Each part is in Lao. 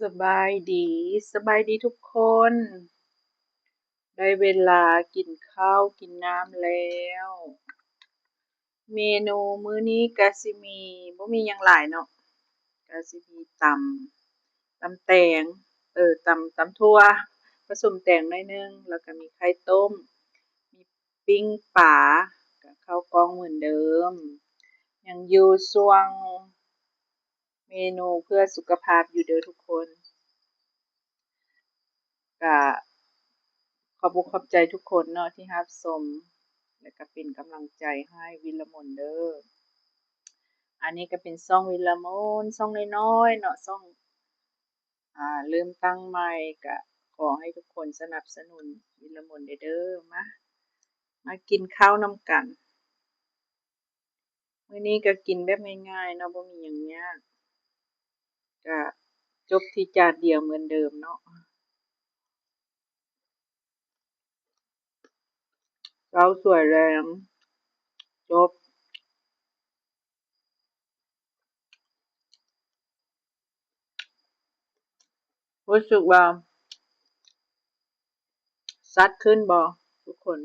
ສະບາຍດີ ສະບາຍດີທຸກຄົນ ໄດ້ເວລາກິນເຂົ້າກິນນ້ຳແລ້ວ. ເມນູມື້ນີ້ກະຊິມີ ບໍ່ມີຫຍັງຫຼາຍເນາະ ກະຊິມີຕຳ ຕຳແຕງ ເອີ ຕຳ ຕຳຖົ່ວ ປະສົມແຕງໜ້ອຍໜຶ່ງ ແລ້ວກະມີໄຂ່ຕົ້ມ ມີປີ້ງປາ ກະເຂົ້າກ່ອງເໝືອນເດີມ ຍັງຢູ່ຊ່ວງ ເມນູເພື່ອສຸຂະພາບຢູ່ເດີທຸກຄົນ. ກະຂອບອົກຂອບໃຈທຸກຄົນເນາະທີ່ຮັບຊົມ ແລະກະເປັນກຳລັງໃຈໃຫ້ວິລະມົນເດີ. ອັນນີ້ກະເປັນຊ່ອງວິລະມົນ ຊ່ອງນ້ອຍໆເນາະ ຊ່ອງ ອ່າ ເລີ່ມຕັ້ງໃໝ່ ກະຂໍໃຫ້ທຸກຄົນສະໜັບສະໜູນວິລະມົນເດີ. ມາ ມາກິນເຂົ້ານຳກັນ. ມື້ນີ້ກະກິນແບບງ່າຍໆເນາະ ບໍ່ມີຫຍັງຍາກ ກະຈົບທີ່ຈານດຽວເໝືອນເດີມເນາະ ເຊົ້າສວຍແລງ ຈົບ. ຮູ້ສຶກວ່າຊັດຂຶ້ນບໍ່ທຸກຄົນ?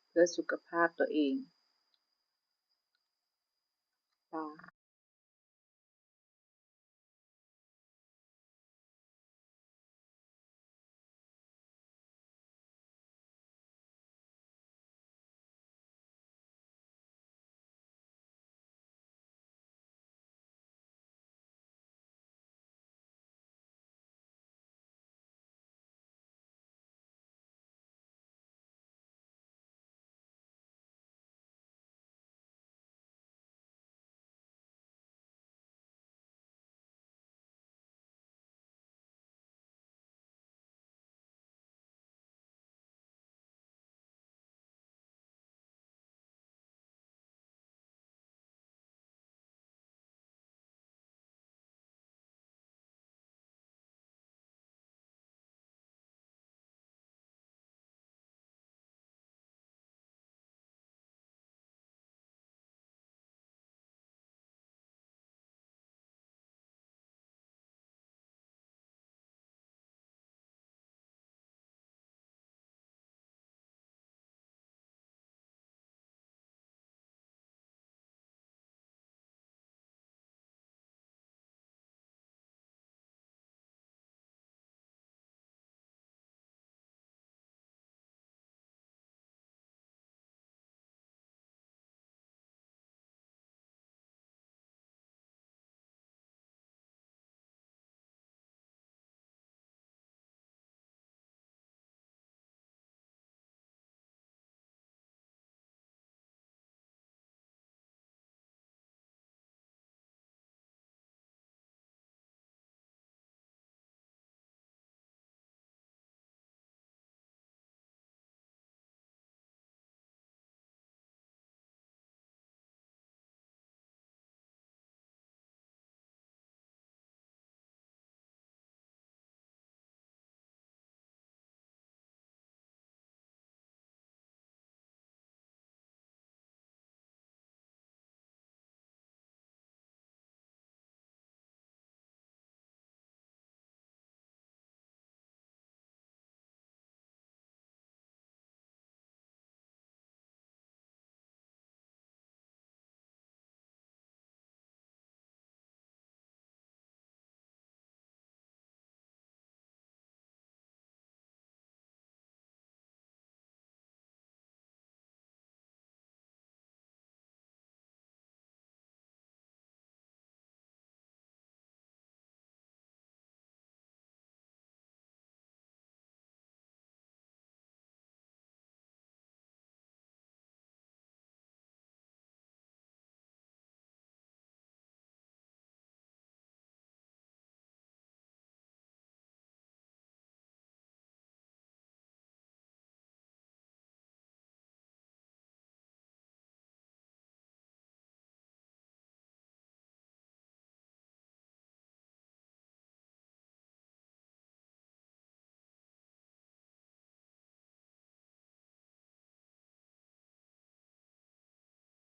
ເພື່ອສຸຂະພາບຕົວເອງ